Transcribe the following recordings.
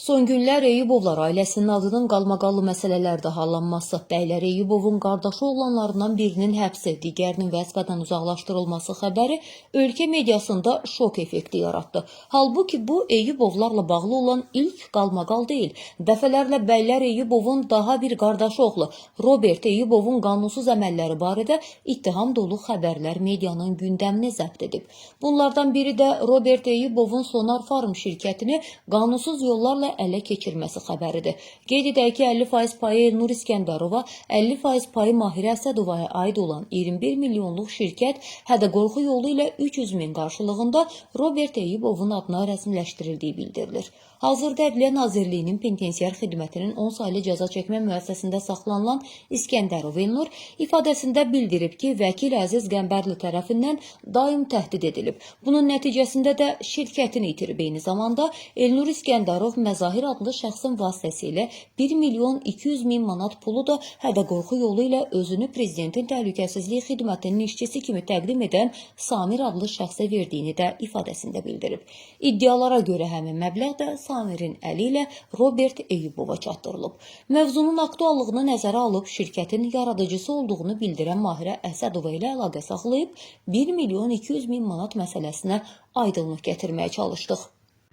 Son günlər Eyyubovlar ailəsinin adının qalmaqallı məsələlərdə hallanması, Bəylər Eyyubovun qardaşı oğlanlarından birinin həbsi, digərinin vəzifədən uzaqlaşdırılması xəbəri ölkə mediasında şok effekti yaratdı. Halbuki bu Eyyubovlarla bağlı olan ilk qalmaqal deyil. Dəfələrlə Bəylər Eyyubovun daha bir qardaşı oğlu Robert Eyyubovun qanunsuz əməlləri barədə ittiham dolu xəbərlər medianın gündəmini zəbt edib. Bunlardan biri də Robert Eyyubovun Sonar Farm şirkətini qanunsuz yollarla ələ keçirməsi xəbəridir. Qeyd edək ki, 50% payı Elnur İskəndərova, 50% payı Mahirə Əsədovaya aid olan 21 milyonluq şirkət hədə-qorxu yolu ilə 300 min qarşılığında Robert Eyyubovun adına rəsmiləşdirildiyi bildirilir. Hazırda Ədliyyə Nazirliyinin Penitensiar Xidmətinin 10 saylı cəza çəkmə müəssisəsində saxlanılan İskəndərov Elnur ifadəsində bildirib ki, vəkil Əziz Qəmbərli tərəfindən daim təhdid edilib. Bunun nəticəsində də şirkətini itirib. Eyni zamanda Elnur İskəndərov Məzahir adlı şəxsin vasitəsilə 1 milyon 200 min manat pulu da hədə-qorxu yolu ilə özünü prezidentin təhlükəsizlik xidmətinin işçisi kimi təqdim edən Samir adlı şəxsə verdiyini də ifadəsində bildirib. İddialara görə həmin məbləğ də Samirin əli ilə Robert Eyyubova çatdırılıb. Mövzunun aktuallığını nəzərə alıb şirkətin yaradıcısı olduğunu bildirən Mahirə Əsədova ilə əlaqə saxlayıb 1 milyon 200 min manat məsələsinə aydınlıq gətirməyə çalışdıq.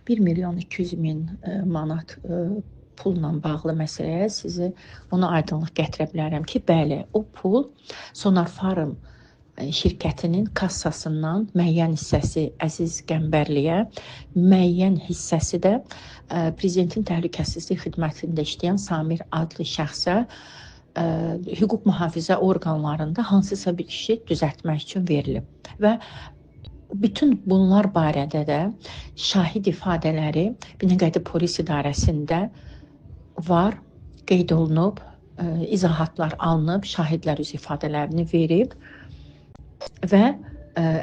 1 milyon 200 min manat pulla bağlı məsələyə sizi ona aydınlıq gətirə bilərəm ki, bəli, o pul Sonar Farm şirkətinin kassasından müəyyən hissəsi Əziz Qəmbərliyə, müəyyən hissəsi də prezidentin təhlükəsizlik xidmətində işləyən Samir adlı şəxsə hüquq mühafizə orqanlarında hansısa bir işi düzəltmək üçün verilib və bütün bunlar barədə də şahid ifadələri Binəqədi Polis İdarəsində var, qeyd olunub, izahatlar alınıb, şahidlər öz ifadələrini verib və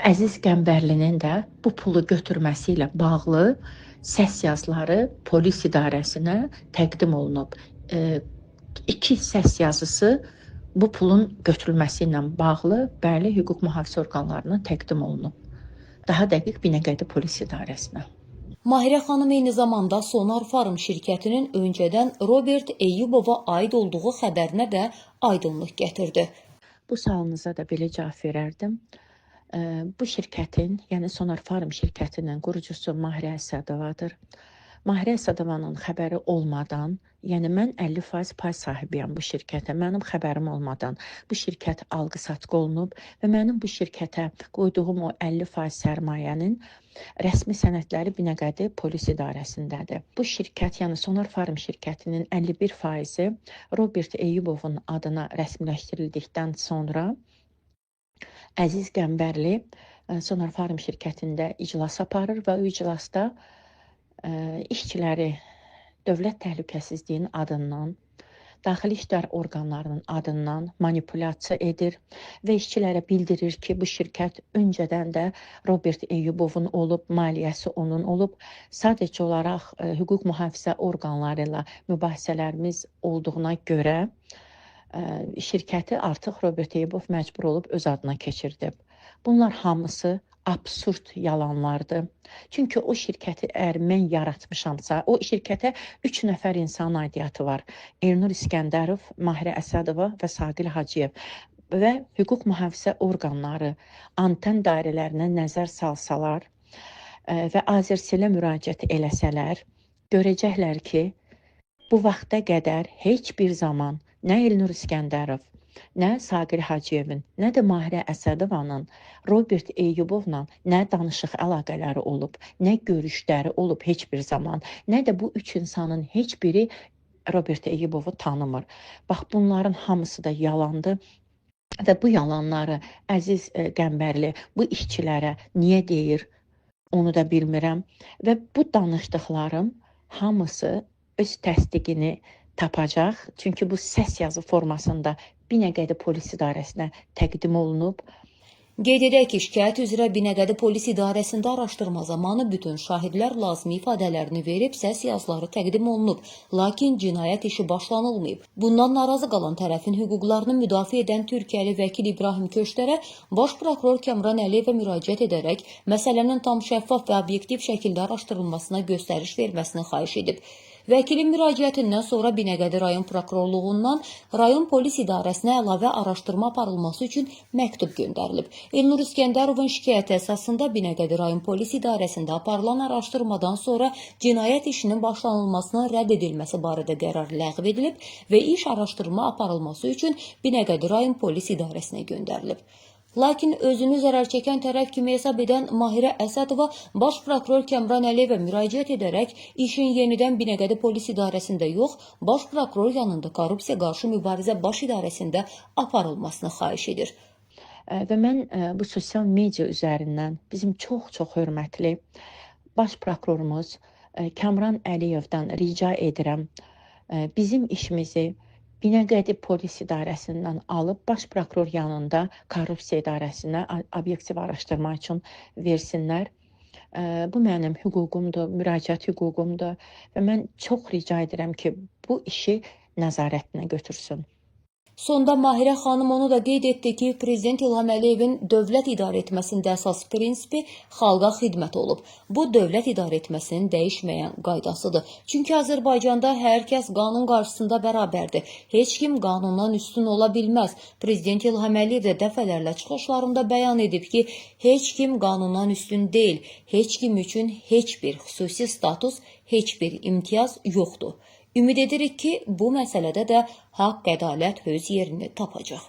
Əziz Qəmbərlinin də bu pulu götürməsi ilə bağlı səs yazıları polis idarəsinə təqdim olunub. İki səs yazısı bu pulun götürülməsi ilə bağlı, bəli, hüquq mühafizə orqanlarına təqdim olunub. Daha dəqiq Binəqədi Polis İdarəsinə. Mahirə xanım eyni zamanda Sonar Farm şirkətinin öncədən Robert Eyyubova aid olduğu xəbərinə də aydınlıq gətirdi. Bu sualınıza da belə cavab verərdim. Bu şirkətin, yəni Sonar Farm şirkətinin qurucusu Mahirə Əsədovadır. Mahirə Əsədovanın xəbəri olmadan, yəni mən 50% pay sahibiyəm bu şirkətə. Mənim xəbərim olmadan bu şirkət alqı-satqı olunub və mənim bu şirkətə qoyduğum o 50% sərmayənin rəsmi sənədləri Binəqədi Polis İdarəsindədir. Bu şirkət, yəni Sonar Farm şirkətinin 51%-i Robert Eyyubovun adına rəsmiləşdirildikdən sonra Əziz Qəmbərli Sonar Farm şirkətində iclas aparır və o iclasda işçiləri dövlət təhlükəsizliyinin adından, daxili işlər orqanlarının adından manipulyasiya edir və işçilərə bildirir ki, bu şirkət öncədən də Robert Eyyubovun olub, maliyyəsi onun olub. Sadəcə olaraq hüquq mühafizə orqanları ilə mübahisələrimiz olduğuna görə şirkəti artıq Robert Eyyubov məcbur olub öz adına keçirdib. Bunlar hamısı absurd yalanlardır. Çünki o şirkəti əgər mən yaratmışamsa, o şirkətə 3 nəfər insan aidiyyatı var. Elnur İskəndərov, Mahirə Əsədova və Saqil Hacıyev və hüquq mühafizə orqanları anten dairələrinə nəzər salsalar və Azerselə müraciət eləsələr, görəcəklər ki, bu vaxta qədər heç bir zaman nə Elnur İskəndərov, nə Saqil Hacıyevin, nə də Mahirə Əsədovanın Robert Eyyubovla nə danışıq əlaqələri olub, nə görüşləri olub heç bir zaman, nə də bu üç insanın heç biri Robert Eyyubovu tanımır. Bax bunların hamısı da yalandır. Və bu yalanları Əziz Qəmbərli bu işçilərə niyə deyir, onu da bilmirəm. Və bu danışdıqlarım hamısı öz təsdiqini tapacaq. Çünki bu səs yazı formasında Binəqədi Polis İdarəsinə təqdim olunub. Qeyd edək ki, şikayət üzrə Binəqədi Polis İdarəsində araşdırma zamanı bütün şahidlər lazımi ifadələrini verib, səs yazıları təqdim olunub, lakin cinayət işi başlanılmayıb. Bundan narazı qalan tərəfin hüquqlarını müdafiə edən Türkiyəli vəkil İbrahim Köştərə baş prokuror Kəmran Əliyevə müraciət edərək məsələnin tam şəffaf və obyektiv şəkildə araşdırılmasına göstəriş verməsini xahiş edib. Vəkilin müraciətindən sonra Binəqədi rayon prokurorluğundan rayon polis idarəsinə əlavə araşdırma aparılması üçün məktub göndərilib. Elnur İskəndərovun şikayəti əsasında Binəqədi rayon polis idarəsində aparılan araşdırmadan sonra cinayət işinin başlanılmasının rədd edilməsi barədə qərar ləğv edilib və iş araşdırma aparılması üçün Binəqədi rayon polis idarəsinə göndərilib. Lakin özünü zərər çəkən tərəf kimi hesab edən Mahirə Əsədova baş prokuror Kəmran Əliyevə müraciət edərək işin yenidən Binəqədi polis idarəsində yox, baş prokuror yanında korrupsiya qarşı mübarizə baş idarəsində aparılmasını xahiş edir. Və mən bu sosial media üzərindən bizim çox-çox hörmətli baş prokurorumuz Kamran Əliyevdən rica edirəm. Bizim işimizi Binəqədi polis idarəsindən alıb baş prokuror yanında korrupsiya idarəsinə obyektiv araşdırma üçün versinlər. Bu mənim hüququmdur, müraciət hüququmdur və mən çox rica edirəm ki, bu işi nəzarətinə götürsün. Sonda Mahirə xanım onu da qeyd etdi ki, Prezident İlham Əliyevin dövlət idarə etməsində əsas prinsipi xalqa xidmət olub. Bu dövlət idarə etməsinin dəyişməyən qaydasıdır. Çünki Azərbaycanda hər kəs qanun qarşısında bərabərdir. Heç kim qanundan üstün ola bilməz. Prezident İlham Əliyev də dəfələrlə çıxışlarında bəyan edib ki, heç kim qanundan üstün deyil. Heç kim üçün heç bir xüsusi status, heç bir imtiyaz yoxdur. Ümid edirik ki, bu məsələdə də haqq, ədalət öz yerini tapacaq.